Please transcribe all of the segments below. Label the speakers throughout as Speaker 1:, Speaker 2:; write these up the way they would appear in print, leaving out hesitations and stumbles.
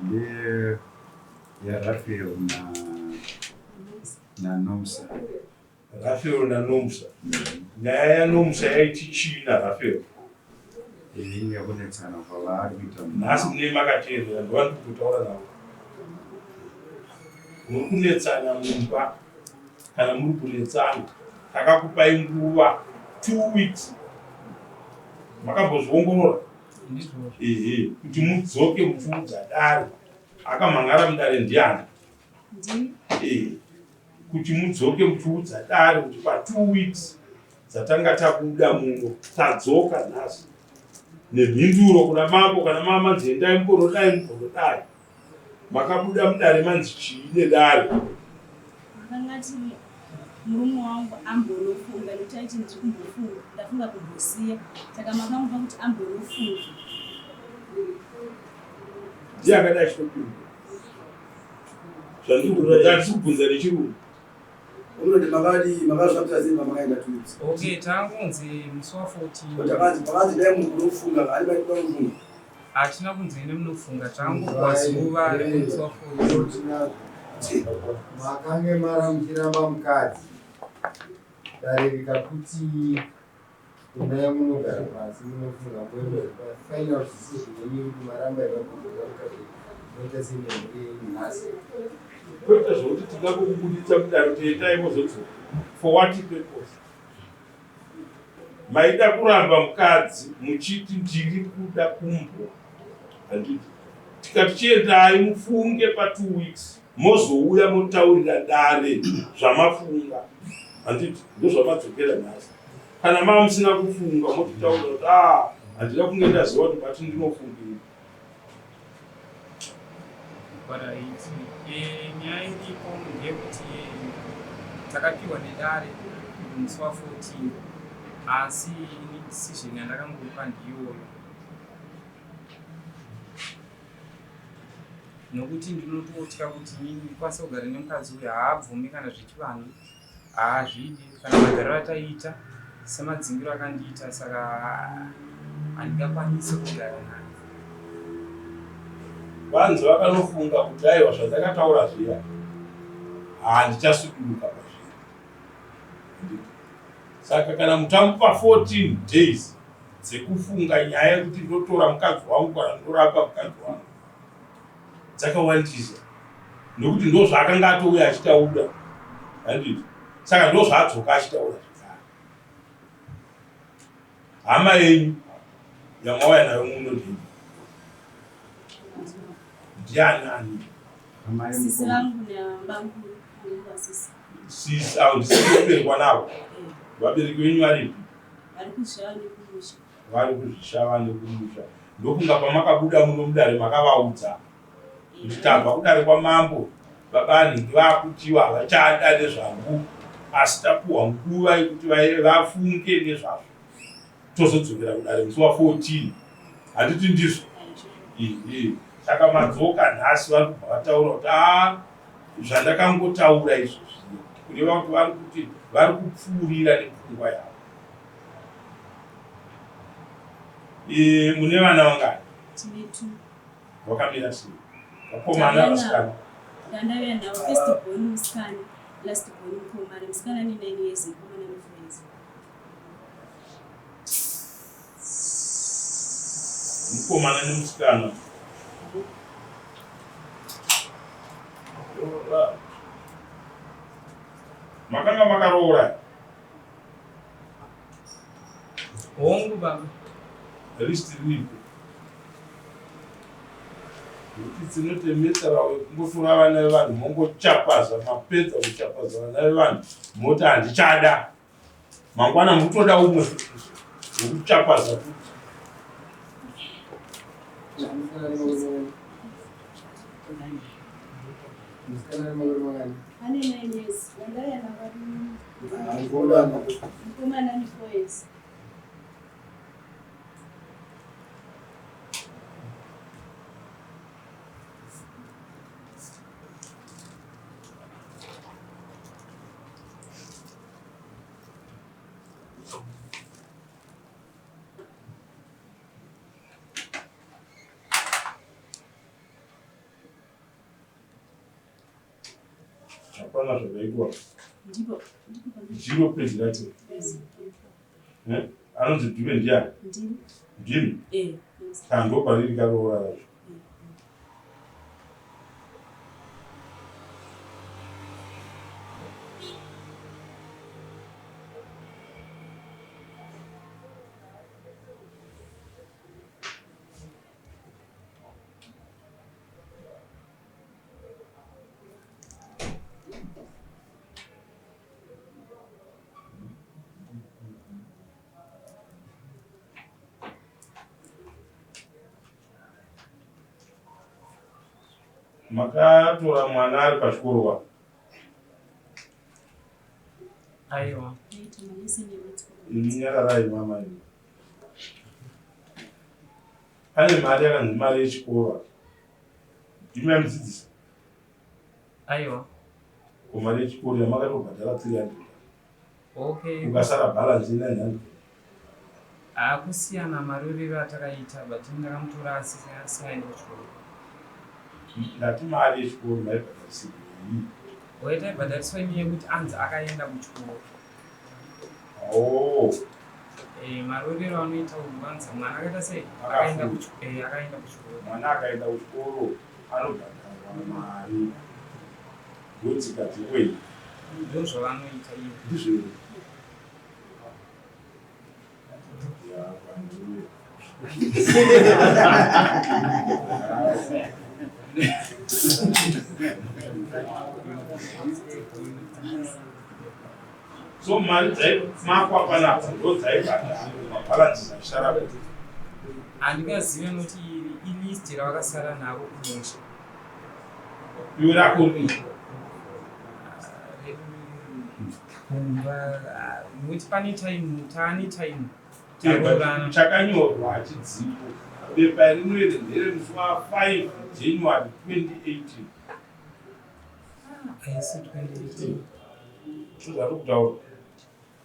Speaker 1: Ndeye yaRafael na naNomsa.
Speaker 2: Rafael naNomsa. Nyaya yaNomsa yaiti chii naRafael?
Speaker 1: Iyi yakunetsana kwavari kuita.
Speaker 2: Nhasi mune makateerera ndovandiri kutaura navo. Muri kunetsana mumba kana muri kunetsana takakupai nguva 2 weeks makambozviongorora ehe kuti mudzoke muchiudza dare akamhan'ara mudare ndiani ehe kuti mudzoke muchiudza dare kuti pa 2 weeks dzatanga tabuda muno tadzoka nhasi nemhinduro kuna mambo kana mama manzi endai mumbonodai mumbonodai Makabuda mudare manzi chii nedare?
Speaker 3: Makangati murume wangu ambonofunga nekuti aiti ndiri kumbofunga ndafunga kumbosiya saka makamupa kuti ambonofunga.
Speaker 2: Ndiye akada achitopinda. Zvandiri kubvunza ndiri kubvunza nechirungu.
Speaker 4: Unoti makadi makazvapisa sei pamakaenda 2 weeks?
Speaker 5: Okay, tangonzi musi wa 14.
Speaker 4: Takanzi pakanzi dai munhu kunofunga ari vaikuda kufunga.
Speaker 5: Hatina kunzi ende munofunga tangopuwa zuva remusi wa 14.
Speaker 1: Makange maramuchiramba mukadzi dare rikakuti endai munogara pasi munofunga moenda final decision yenyu kuti maramba ivakudzoka mukadzi moita sei nemhuri yenyu nhasi.
Speaker 2: Kwete zvekuti tingangokubuditsa mudare kuti endai mozodzoka for what purpose? Maida kuramba mukadzi muchiti ndiri kuda kumbo handiti tikati chiendai mufunge pa 2 weeks mozouya motaurira dare zvamafunga handiti ndozvamadzokera nhasi kana maa musina kufunga motitaurira kuti a ah, handina kunge ndaziva kuti bati ndinofungei.
Speaker 5: Alright. Eh, nyaya iripo ndeyekuti takapiwa nedare musi wa 14 asi ini decision yandakangopa ndiyoyo nokuti ndinototya kuti inini ndikwanise kugara nemukadzi uyu haabvumi kana zvechivanhu Haazvidi kana magariro ataiita semadzingiro akandiita saka handingakwanisi kugara naye.
Speaker 2: Vanzi vakanofunga kuti aiwa zvandakataura zviya handichasuduruka pazviri. Saka kana mutamupa 14 days dzekufunga nyaya yekuti ndotora mukadzi wangu kana ndoramba mukadzi wangu dzakawandisa nekuti ndozvaakanga atouya achitaura handiti saka ndozvaadzoka achitaura zvekare hama yenyu yamauya nayo muno ndii ndianani
Speaker 3: Sisi vangu nabamkuru vasisi.
Speaker 2: Sisi avo ndisikuberekwa navo. Eh. Vabereki venyu varipi?
Speaker 3: Vari kuzvishava nekumusha.
Speaker 2: Vari kuzvishava nekumusha. Ndokunga pamakabuda muno mudare makavaudza kuti tabva kudare kwamambo baba anhingi vakutiwa havachada nezvangu asi tapuhwa nguva yekuti vafunge nezvazvo tozodzokera kudare musi wa 14 handiti ndizvo ehe saka madzoka nhasi vari kubva vataura kuti a zvandakangotaura izvo zviya kureva kuti vari kuti vari kupfuurira nepfungwa yavo e, mune vana vangani Wakamira sei? Vakomana vasikana?
Speaker 3: Ndandauya navo first born musikana, last born mukomana. Musikana ane 9 years, mukomana ane 4 years.
Speaker 2: Mukomana nemusikana. Makanga makaroora?
Speaker 5: Hongu baba.
Speaker 2: List riripo. Nekuti dzinotemesa kungotora vana vevanhu mongochapaza mapedza kuchapaza vana vevanhu moti handichada. Mangwana mukutoda umwe wekuchapaza futi.
Speaker 3: Ane 9 years. Ndandauya navo mukomana ane 4 years.
Speaker 2: Hapana zvakaitwa. Ndiro peji racho. Eh? Anonzi Dube ndiani? Ndimi?
Speaker 3: Eh.
Speaker 2: Ah, ndopariri karoora racho. Makatora mwana ari pachikoro wa?
Speaker 5: Aiwa.
Speaker 2: Imi nyararai mama imi. Pane mari yakanzi mari yechikoro. Ndimi yamudzidzisa?
Speaker 5: Aiwa.
Speaker 2: Ko mari yechikoro yamakatobhadhara 300.
Speaker 5: Okay.
Speaker 2: Ukasara balance 900.
Speaker 5: Akusiyana marorero atakaita but ndakamutora asingaendi kuchikoro.
Speaker 2: Ndati mari yechikoro maibhadharisirwei?
Speaker 5: Waita ibhadhariswa imi yekuti anzi akaenda kuchikoro.
Speaker 2: Oh.
Speaker 5: Eh, marorero anoita kuvanza mwana akaita sei? Akaenda kuchikoro. Eh, akaenda kuchikoro.
Speaker 2: Mwana akaenda kuchikoro anobhadharwa mari. Ndotsika dzekwenyu.
Speaker 5: Ndozvavanoita ivo.
Speaker 2: Ndizvo. So mari dzaimakwa panapa ndo dzaibhadharwa mabhalansi aisara kuti
Speaker 5: handingazive noti iri ilist ravakasara naro kumusha
Speaker 2: iwe rako rii
Speaker 5: kumba nokuti pane time taane time taroorana
Speaker 2: Chakanyorwa hachidzipo. Bepa rinoiri nderemusi wa5 January 2018.
Speaker 5: Haisi 2018.
Speaker 2: Ndozvari kutaura.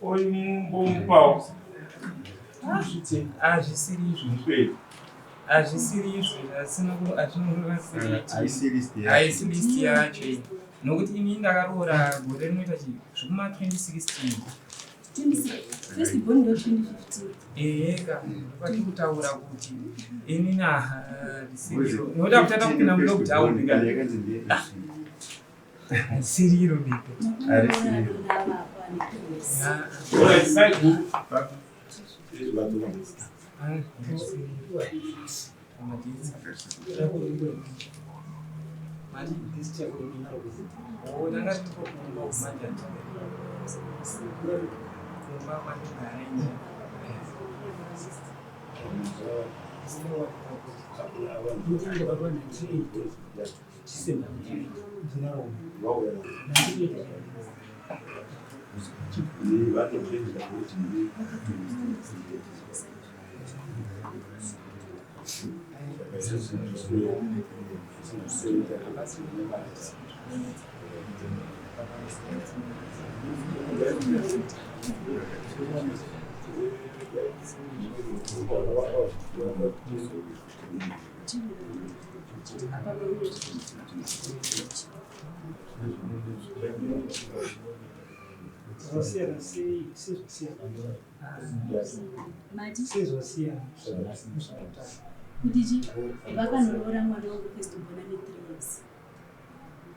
Speaker 2: Oimbomupawo.
Speaker 5: Hazvisiri izvo.
Speaker 2: Mupei.
Speaker 5: Hazvisiri izvo, hazvina.
Speaker 1: Haisi list yacho.
Speaker 5: Haisi list yacho iyi, nokuti ini ndakaroora gore rinoita chi zvekuma 2016.
Speaker 3: First born ndo 2015.
Speaker 5: Eheka, kwati kutaura kuti ini narisiriro nokuti akutata kupinda mulockdown.
Speaker 1: Kana yakanzi ndiye
Speaker 5: Harisiriro bipe.
Speaker 1: Harisiriro.
Speaker 2: Alright, sai guru.
Speaker 5: Kumba kwandogara ini.
Speaker 6: Zvasiyana sei? Sezvasiyana.
Speaker 3: Mati
Speaker 6: Sezvasiyana.
Speaker 3: Kuti chi vakanoroora mwana wangu first born ane 3 years.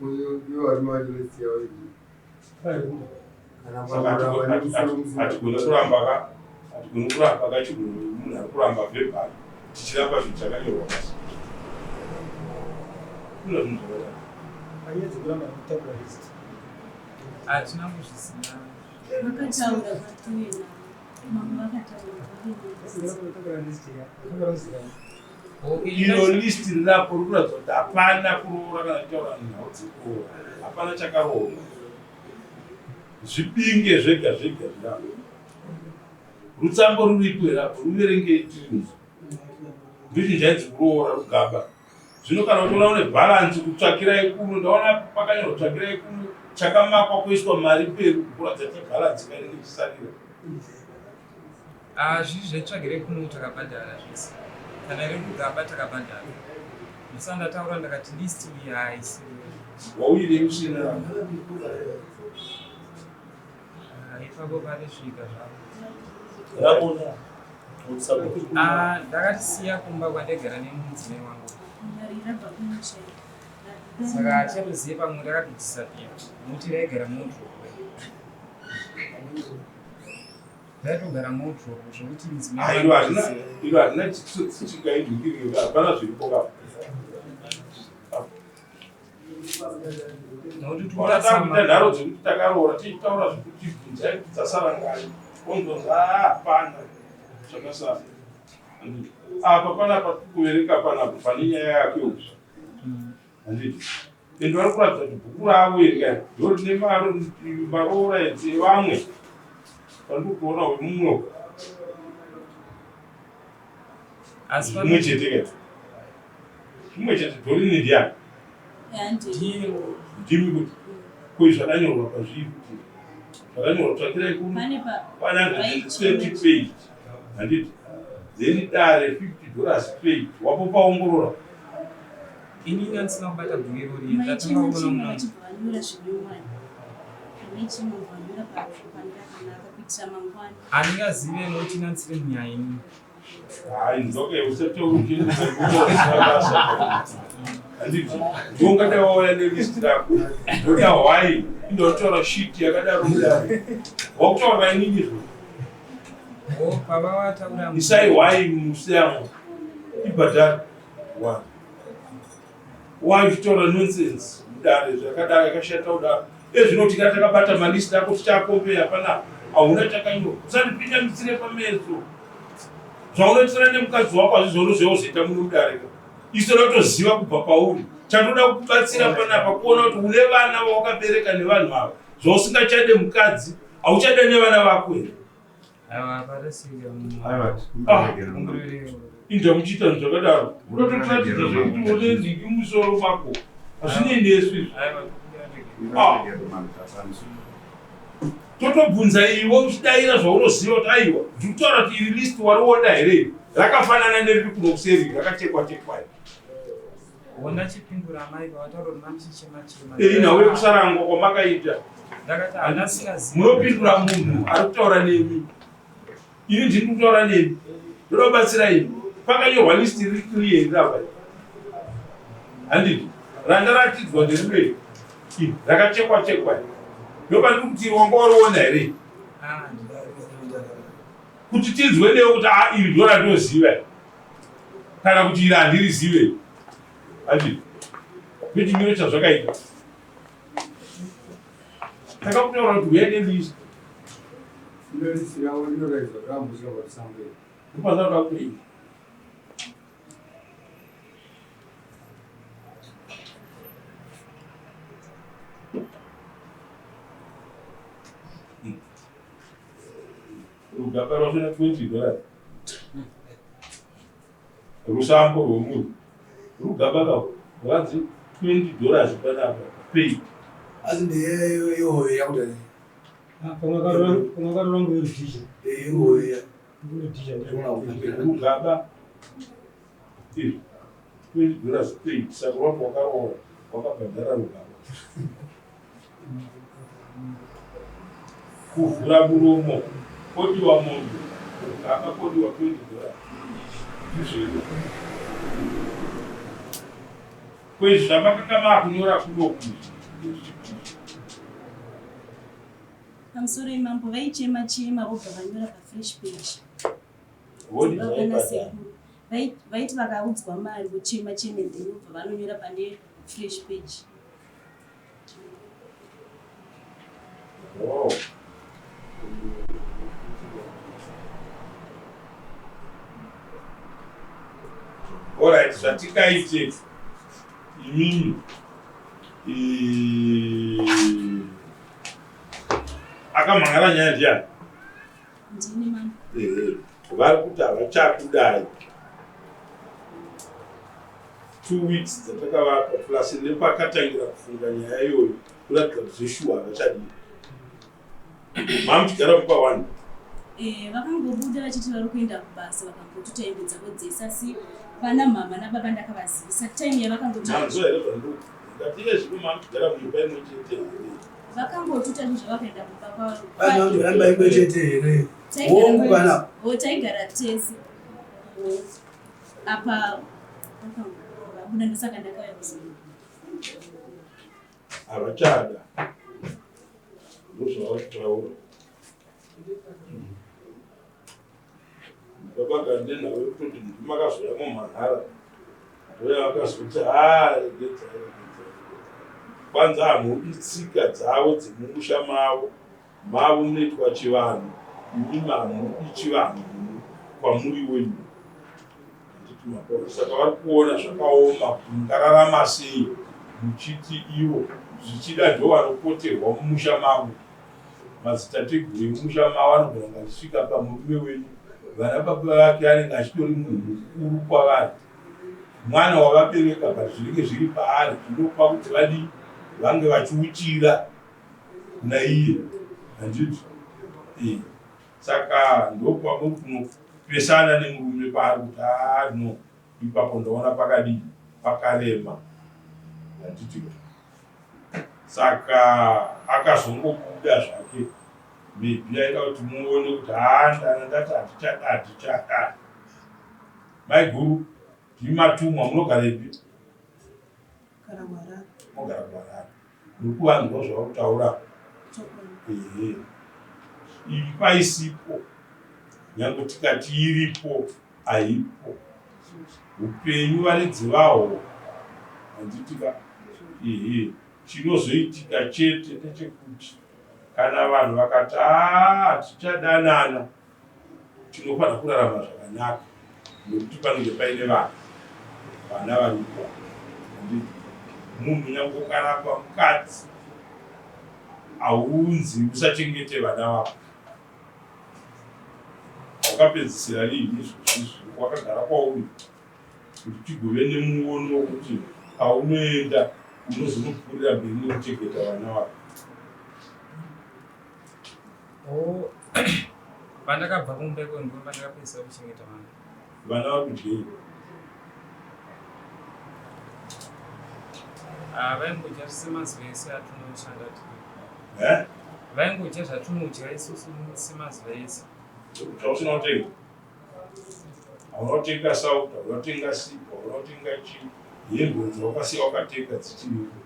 Speaker 1: Uyo iwo varume vacho list yavo iyi. Kana
Speaker 2: Saka
Speaker 1: pakuramba nemusoro musina.
Speaker 2: hatigoni kuramba ka, hatigoni kuramba ka chinhu munhu ari kuramba verbal, tichiramba zvinhu zvakanyorwa pasi. Kuna zvinhu zvakadaro.
Speaker 6: Panyaya dzekuramba nekutakura list.
Speaker 5: Hatina kuzviziva.
Speaker 3: Vakataura kwatuye navo mamwe, vakataura kwatuye.
Speaker 6: Kuramba nekutakura list ya. Zvinofanira kuzikanwa.
Speaker 5: Okay,
Speaker 2: Iro list rirapo riri kuratidza kuti hapana kuroora kana kutaura nhau dzekuroora, hapana chakaroorwa. Zvipinge zvega zvega zvirapo. Rutsambo ruripo here apo? Ruverengei tirinzwa. Ndichinhu chainzi kuroora rugaba. Zvino kana uchiona une bharanzi kutsvakirai kuno, ndaona pakanyorwa tsvakirai kuno, chakamakwa kuiswa mari peru kuratidza kuti bharanzi kainenge ichisarira.
Speaker 5: Ah, zviri zvetsvagire kuno takabhadhara zvese. Kana riri kugaba takabhadhara. Musa ndataura ndakati list iyi haisi.
Speaker 2: Wauyirei usina?
Speaker 5: Ah, ipapo parisvika zvavo.
Speaker 2: Rabona.
Speaker 5: Ah, ndakatisiya kumba kwandaigara nemudzimai wangu. Saka hatichatozive pamwe rakatodisappear nokuti raigara muwardrobe. Raitogara muwardrobe zvokuti mudzimai
Speaker 2: Ah, iro harina iro harina chitsotsi chingaidhungirira hapana zviripo ka.
Speaker 5: Nokuti
Speaker 2: Ona takuita nharo dzekuti takaroora tichitaura zvekuti bvunzai kuti dzasara ngani onzonzi haa hapana zvakasara. Apa panapa tikuvereka panapa pane nyaya yake uku. Handiti ende vari kuratidza kuti bhuku ravo iri kai ndo rine maroora evamwe pandiri kuona wemumwe zvimwe chete kai zvimwe chete dhorini ndiyani ndimi kuti koi zvakanyorwa pazvii kuti zvakanyorwa tsvakirai kuno 130 page handiti then dare 50 dollars paid wapo paongorora
Speaker 5: Ini inga ndisina kubata bhuku irori ndatanga kuona muno. Handingazive nokuti inga ndisiri munyaya ini.
Speaker 2: Hayi ndoke usatourukirabasa handiti ndonga wauya nelist rako ndoda hwai indotaura shit yakadaro mudare wakutaura inini zvo
Speaker 5: Oh, baba vataura
Speaker 2: isai hwai museyamo ibhadhara one why uchitaura nonsense mudare zvakadaro yakashata kudaro ezvino tika takabata malist ako tichakombeya panapa hauna chakanyorwa usandipinda mitsire pameso zvaunoitira nemukadzi wako hazvizvo unozoita muno mudare ka isu toda kutoziva kubva pauri chatoda kukubatsira panapa kuona kuti une vana vawakabereka nevanhu ava zvausingachade mukadzi hauchade nevana vako here Inda muchiita zvinhu zvakadaro unototiratidza zvekuti une nhingi mumusoro mako hazvinei nesu izvi ah. Totobvunza iwe uchidaira zvaunoziva kuti aiwa ndiri kutaura kuti iri list wariona here rakafanana neriri kuno kuseri rakachekwa chekwa
Speaker 5: Wona chipindura amai pavataura kuti mamuchichema chema.
Speaker 2: Iyi nhau yekusarangwa kwamakaita.
Speaker 5: Ndakati hana singazivi.
Speaker 2: Munopindura munhu ari kutaura nemi. Ini ndiri kutaura nemi. Ndoda kubatsira imi. Pakanyorwa list riri clear iri apa. Handiti. Randaratidzwa nderimwe. Rakachekwa chekwa. Ndopandiri kuti wanga wariona here?
Speaker 5: Ah,
Speaker 2: kuti tinzwe newe kuti ah iri ndo randoziva. Kana kuti iri handirizive. Handiti. Ndochimiro chazvakaita. Takakutaura kuti huya nelist.
Speaker 1: List ravo rinoratidza kuti rambosvika parusambo here.
Speaker 2: Ndopandinoda kuenda. Rugaba rwasvina 20 dollars. Rusambo rwemunhu. Rugaba ka rwanzi 20 dollars panapa paid.
Speaker 4: Asi ndeyehove yakuda nei?
Speaker 6: Pamwe akarora nguva yerudhizha.
Speaker 4: Yehove ya.
Speaker 2: Rugaba iri 20 dollars paid saka wanga wakaroora wakabhadhara rugaba. Kuvhura muromo kodiwa mombe rugaba kodiwa 20 dollars ndizvo kwezvi zvamakanga maakunyora kunoku
Speaker 3: Pamusoro imambo vaichema chema vobva vanyora pafresh page.
Speaker 2: Hodi
Speaker 3: Baba
Speaker 2: zvaibhadhara.
Speaker 3: nasekuru vaiti vakaudzwa mari vochema chema and then vobva vanonyora pane fresh page.
Speaker 2: Oh. Alright, zvatikaite imimi akamhan'ara nyaya ndiyani?
Speaker 3: Ndini mama.
Speaker 2: Ehe, vari kuti havachakudai. 2 weeks dzatakavapa plus nepakatangira kufunga nyaya iyoyo kuratidza kuti zveshuwa havachadii. Mamuchigara mupa one.
Speaker 3: Eh, vakangobuda vachiti vari kuenda kubasa vakangotuta hembe dzavo dzese asi vana mhama nababa ndakavazivisa time yavakangoti
Speaker 2: Manzwa here zvandiri Ndikati iye zvino makugara muimba imwe chete here?
Speaker 3: Vakangotuta zvavakaenda kumba kwavo.
Speaker 4: Vanogara imba imwe chete here? Hongu kana.
Speaker 3: O taigara tese. Apa vabuda ndosaka ndakauya kuzoona.
Speaker 2: Havachada. Ndozvavari kutaura. Baba Gandena vekutoti ndimakazouya momhan'ara ndoya vakazoti haa regedzai regedzai kwanza hamudi tsika dzavo dzemumusha mavo mavo munoitwa chivanhu imimi hamudi chivanhu kwamuri wenyu handiti makona saka vari kuona zvakaoma kuti mungararama sei muchiti ivo zvichida ndo vanopoterwa mumusha mavo Madzitateguru emumusha mavo anogona kunge achisvika pamurume wenyu, vana baba vake anenge achitori munhu mukuru kwavari, mwana wavabereka but zvinenge zviri paari zvinopa kuti vadii vange vachiuchira kuna iye handiti eh. Saka ndokwamuri kunopesana nemurume paari kuti haa ah, no ipapo ndaona pakadii pakarema handiti Saka akazongobuda zvake maybe aida kuti muone kuti haa ndana ndati hatichada hatichada. Maiguru ndimi matumwa munogarepi? Mogara kuHarare. Muri kuvanzwa zvavari kutaura? Ehe. Imba isipo nyange tikati iripo haipo. Upenyu varidzi vahwo handiti ka? Ehe. Chinozoitika chete ndechekuti kana vanhu vakati haa hatichadanana tinofanira kurarama zvakanaka nekuti panenge paine vana vana varipo handiti munhu nyange ukaramba mukadzi haunzi usachengete vana vako Wakapedzisira riini izvozvizvi wakagara kwauri kuti tigove nemuono wekuti paunoenda unozonopfuurira mberi nekuchengeta vana vako?
Speaker 5: Oh, pandakabva kumba iko ndipo pandakapedzisira kuchengeta vana.
Speaker 2: Vana vari kudyei?
Speaker 5: Ah, vaingodya semazuva ese atinoshanda tiri.
Speaker 2: Eh?
Speaker 5: Vaingodya zvatinodya isusu semazuva ese.
Speaker 2: Zvausina kutenga? Hauna kutenga sauti, hauna kutenga sipo, hauna kutenga chii, hembe dzawakasiya wakatenga dzichiripo.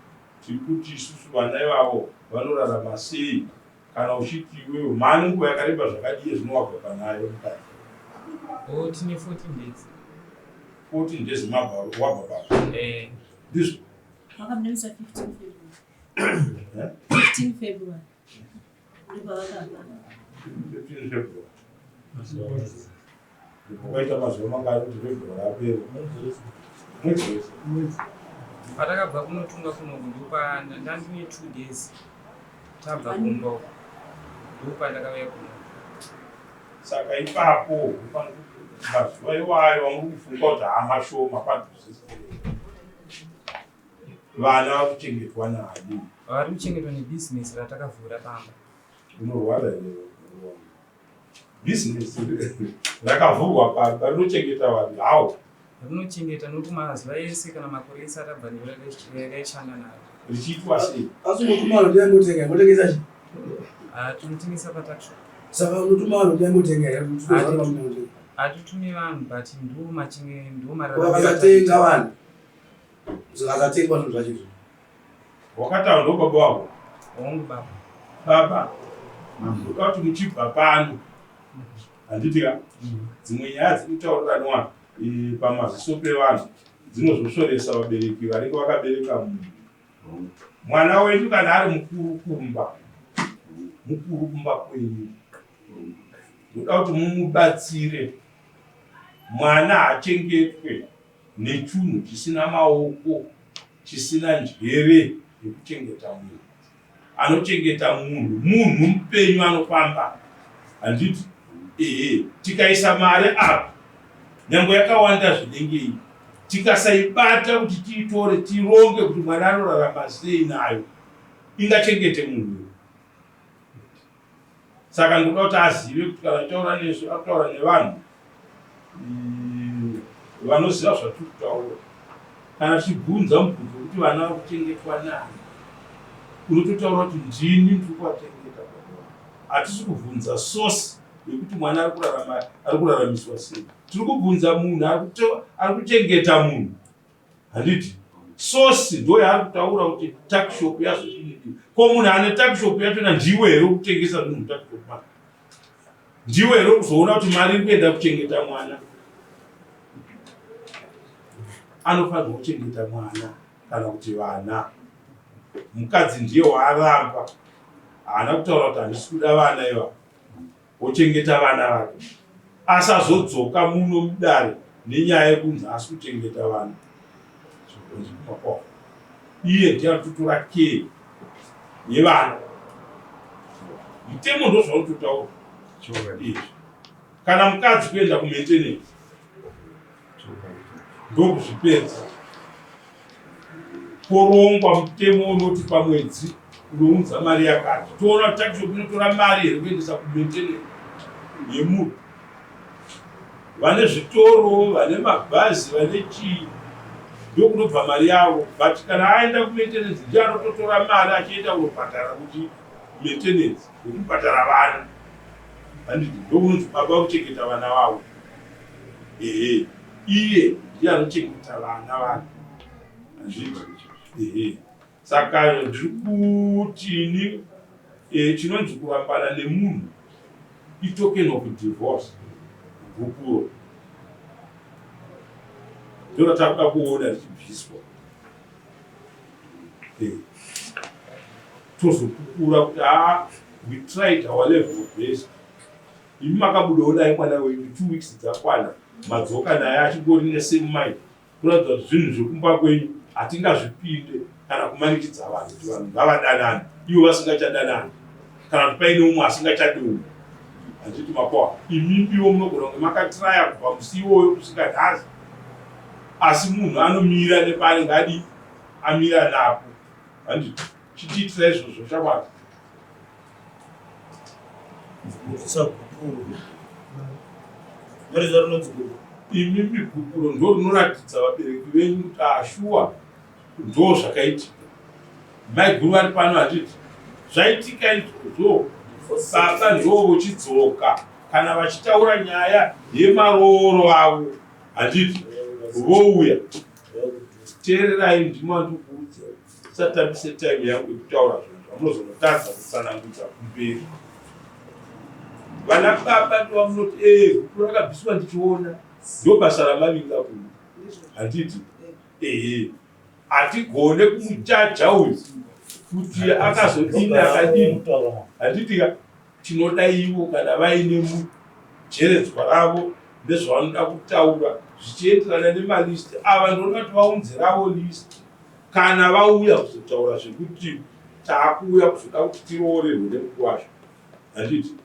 Speaker 2: Tiri kuti isusu vana ivavo vanorarama sei Kana uchiti iwewe mane nguva yakareba zvakadii zvino wabva panayo mukadzi?
Speaker 5: Oh, tine 14 days.
Speaker 2: 14 days mabva wabva papa.
Speaker 5: Eh.
Speaker 2: Ndizvo.
Speaker 3: Wakabudisa 15 February.
Speaker 2: Eh?
Speaker 3: 15 February. Ndipo vakabva.
Speaker 2: 15 February. Wakaita mazuva mangani kuti February apere? Mwedzi wese.
Speaker 5: Patakabva kunotunga kunoku ndopa ndandine 2 days tabva kumba uku ndopandakauya kuno.
Speaker 2: Saka ipapo mazuva iwayo amuri kufunga kuti haamashoma padhuze vana vakuchengetwa nani?
Speaker 5: Vari kuchengetwa nebhizinesi ratakavhura pamba.
Speaker 2: Unorwara here? Business rakavhurwa pamba rinochengeta vanhu how?
Speaker 5: Rinochengeta nokuti mazuva ese kana makore ese atabva raishanda naro.
Speaker 2: Richiitwa sei?
Speaker 4: Asi unotuma vanhu kuti angotenga, motengesa chi?
Speaker 5: Ah, tinotengesa patuckshop.
Speaker 4: Saka unotuma vanhu kuti angotenga here?
Speaker 5: Hatitumi vanhu but ndo machinge ndo
Speaker 4: marara. Vakasatenga vanhu. Zvikasatengwa zvinhu zvacho izvo.
Speaker 2: Wakataura ndo baba wako?
Speaker 5: Hongu baba.
Speaker 2: Baba, ndoda kuti muchibva pano handiti ka dzimwe nyaya dzinotauriranwa eh, pamaziso pevanhu dzinozosvoresa vabereki vanenge vakabereka munhu. Mwana wenyu kana ari mukuru kumba, mukuru kumba kwenyu, ndoda kuti mumubatsire. Mwana haachengetwe nechunhu chisina maoko chisina njere yekuchengeta munhu. Anochengeta munhu munhu mupenyu anofamba handiti? Ehe, tikaisa mari apa nyange yakawanda zvinengei, tikasaibata kuti tiitore tironge kuti mwana anorarama sei nayo, ingachengete munhu. Saka ndinoda kuti azive kuti kana achitaura nesu akutaura nevanhu vanoziva zvatiri kutaura. Kana tichibvunza mubvunzo wekuti vana vari kuchengetwa nani, unototaura kuti ndini ndiri kuvachengeta baba vangu. Hatisi kubvunza source yekuti mwana ari kurarama ari kuraramiswa sei. Tiri kubvunza munhu ari kuchengeta munhu. Handiti? Source ndo yaari kutaura kuti tuckshop yazodini. Ko munhu ane tuckshop yachona ndiwe here kutengesa zvinhu mutuckshop make? Ndiwe here kuzoona kuti mari iri kuenda kuchengeta mwana? Anofanirwa kuchengeta mwana kana kuti vana. Mukadzi ndiye waaramba, haana kutaura kuti handisi kuda vana ivava, wochengeta vana vake. Asazodzoka muno mudare nenyaya yekunzi haasi kuchengeta vana. Iye ndiye ari kutotora care yevana. Mutemo ndozvaunototaura izvi. Kana mukadzi kuenda kumaintenance ndokuzvipedza porongwa mutemo unoti pamwedzi unounza mari yakati toona kuti takishop inotora mari here kuendesa kumaintenance yemunhu vane zvitoro vane mabhazi vane chii ndokunobva mari yavo but kana aenda kumaintenance ndiye anototora mari achienda kunobhadhara kuti maintenance yekubhadhara vana handiti ndokunonzi baba kuchengeta vana vavo ehe iye ndiye anochengeta vana vake handiti ehe saka ndiri kutini e, chinonzi kurambana nemunhu itoken of divorce gupuro ndoratakuda kuona richibviswa eh, tozopupura kuti haa we tried our level best imi makabudawo naye mwana wenyu 2 weeks dzakwana madzoka naye achingori nesame mind kuratidza kuti zvinhu zvekumba kwenyu hatingazvipinde kana kumanikidza vanhu kuti vanhu ngavadanane ivo vasingachadanani kana kuti paine umwe asingachadi umwe handiti makoa imimbiwo munogona kunge makatraya kubva musi iwoyo kusvika nhasi asi munhu anomira nepaanenge adi amira napo handiti chitiitira izvozvo shamwari
Speaker 7: Kubvisa gupuro. Ndoriziva rinonzi gupuro.
Speaker 2: Imimi gupuro ndo rinoratidza vabereki venyu kuti ashuwa ndo zvakaitika. Maiguru vari pano handiti zvaitika izvozvo baba ndo vochidzoka kana vachitaura nyaya yemarooro avo handiti vouya teererai ndimo andikuudza Usatambise time yangu yekutaura zvinhu zvamunozonotadza kutsanangudza kumberi. Vana baba ndovamunoti ee gupuro rakabviswa ndichiona ndo basa ramavinga kuno handiti ehe hatigone kumuchaja uyu kuti akazodini akadini handiti ka tinoda ivo kana vaine mujeredzwa ravo nezvavanoda kutaura zvichienderana nemalist ava ndinoda kuti vaunze ravo list Kana vauya kuzotaura zvekuti taakuuya kuzoda kuti tiroorerwe nemukuwasha, handiti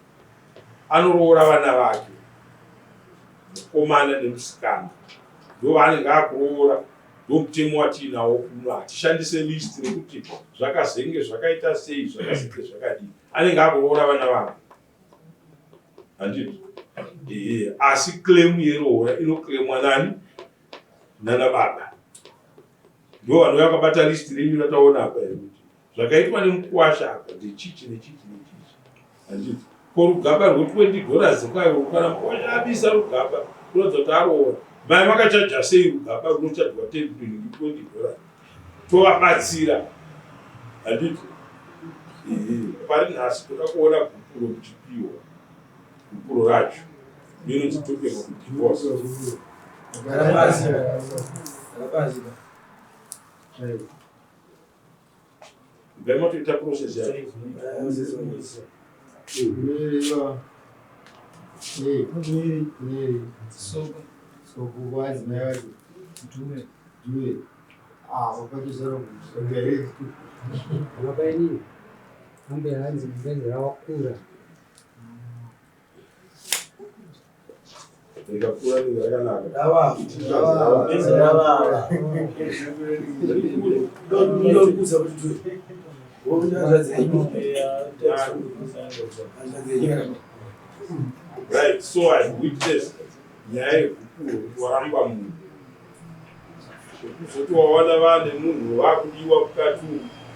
Speaker 2: anoroora vana vake, mukomana nemusikana ndovanenge akuroora, ndomutemo watiinawo kuno. Hatishandise list rekuti zvakazenge zvakaita sei, zvakazenge zvakadii, anenge akuroora vana vake, handiti? Ehe, asi claim yeroora inoclaimwa nani? Nana baba. Ndo vanouya vakabata list renyu rataona apa here kuti zvakaitwa nemukuwasha apa ndechichi nechichi nechichi handiti ko rugaba rwe 20 dollars kwayo kana mukuwasha abisa rugaba kuratidza kuti aroora mai makachaja sei rugaba runochajwa 10 20 dollars tovabatsira handiti pari nhasi toda kuona gupuro muchipiwa gupuro racho ndinonzi token of divorce. Ibvai matoita process yacho.
Speaker 6: Baba inini ambuya hanzi mbenzi rawakura
Speaker 2: Rikakura ringe rakanaka.
Speaker 7: Rava. Rava. Ndinokuudza kuti wokuti hanzvadzi yenyu. Hanzvadzi yenyu.
Speaker 2: Right, so I witnessed nyaya yekukuru kuti waramba munhu. Zvekuzoti wawana vane munhu vakudiwa mukati umu.